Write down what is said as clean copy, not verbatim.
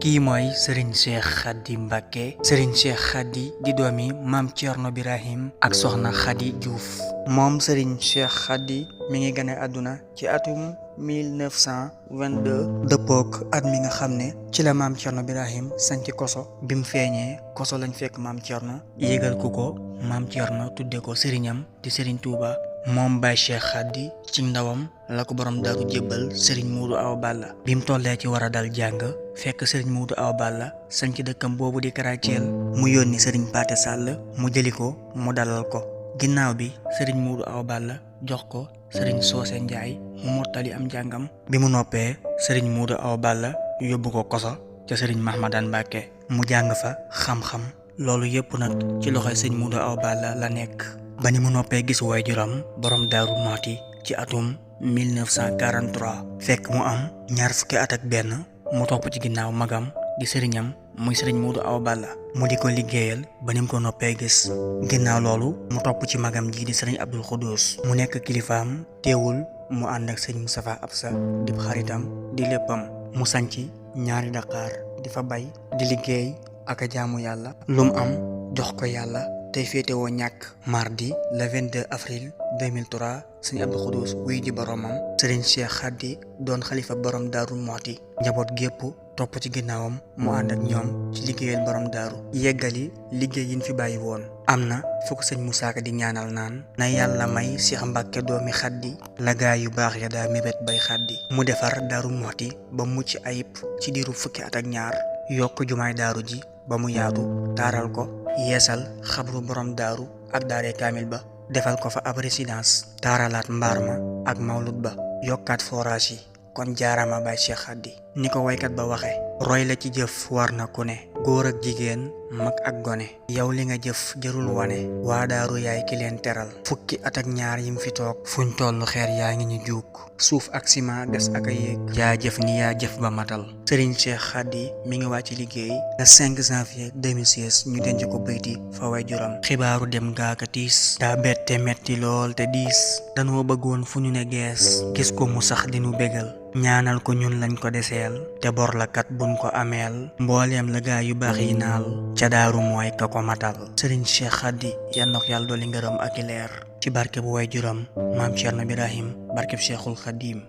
kii mooy Serigne Cheikh Khady Mbacké Serigne Cheikh Khady di doomi maam Thierno Birahim ak soxna Khady Diouf. moom Serigne Cheikh Khady mi ngi gane àdduna ci atum 1922 dëppook at mi nga xam ne ci la maam Thierno Birahim sanc koso bi mu feeñee koso lañ fekk maam Thierno yégal ko maam Thierno tudde ko sëriñam di Serigne Touba. moom Baye Cheikh Khady ci ndawam la ko borom daaru jébbal Serigne Modou Awa Balla bi mu tollee ci war a dal jàng fekk Serigne Modou Awa Balla sanc dëkkam boobu di Karathie mu yónni Serigne Pathé Sall mu jëli ko mu dalal ko ginnaaw bi Serigne Modou Awa Balla jox ko Serigne Socé Ndiaye mu mottali am jàngam bi mu noppee Serigne Modou Awa Balla yóbbu ko koso ca Serigne Mahmadane Mbacké mu jàng fa xam-xam loolu yépp nag ci loxoy Serigne Modou Awa Balla la nekk. ba ni mu noppee gis waajuram borom Daaru Muxti ci atum 1943 fekk mu am ñaar fukki at ak benn mu topp ci ginnaaw magam di sëriñam muy Serigne Modou Awa Balla mu di ko liggéeyal ba ni mu ko noppee gis ginnaaw loolu mu topp ci magam ji di Serigne Abdoul Khoudous mu nekk kilifaam teewul mu ànd ak Serigne Moustapha Absa di xaritam di léppam mu sanc ñaari Dakar di fa bay di liggéey ak a jaamu yàlla lu mu am jox ko yàlla tey féetewoo ñàkk mardi le 22 avril 2003 sëñ Abdou Khoudous wuy ji boromam Serigne Cheikh Khady doon xalifa borom Daaru Muxti njaboot gépp topp ci ginnaawam mu ànd ak ñoom ci liggéeyal borom daaru yeggali liggéey yin fi bàyyi woon am na fukk sëñ Moussa Ka di ñaanal naan na yàlla may Cheikh Mbacké doomi Khady la gaay yu baax ya daa mébét bay Khady mu defar Daaru Muxti ba mucc ayib ci diiru fukki at ak ñaar yokk jumaay daaru ji ba mu yaatu taaral ko yeesal xabru borom daaru ak daare kaamil ba defal ko fa ab résidence taaralaat mbaar ma ak mawlud ba yokkaat forage yi kon jaarama Baye Cheikh Khady ni ko waykat ba waxe roy la ci jëf war na ku ne góor ak jigéen mag ak gone yow li nga jëf jërul wane waa daaru yaay ki leen teral fukki at ak ñaar yim fi toog fuñ tollu xeer yaa ngi ñu juug suuf ak ciment gas ak a yéeg yaa jëf ni yaa jëf ba matal Serigne Cheikh Khady mi ngi wàcc liggéey le 5 janvier 2016 ñu denc ko bayti fa way juram xibaaru dem gaaka tiis daa bette metti lool te diis danoo bëggoon fu ñu ne gees gis ko mu sax dinu bégal ñaanal ko ñun lañ ko deseel te bor la kat buñ ko ameel mbooleem la gaa yu baax yi naal ca daaru mooy ka ko matal Serigne Cheikh Khady yal na ko yàlla dolli ngërëm ak i leer ci barke bu way juram maam Thierno Birahim barkeb Cheikhul Khadim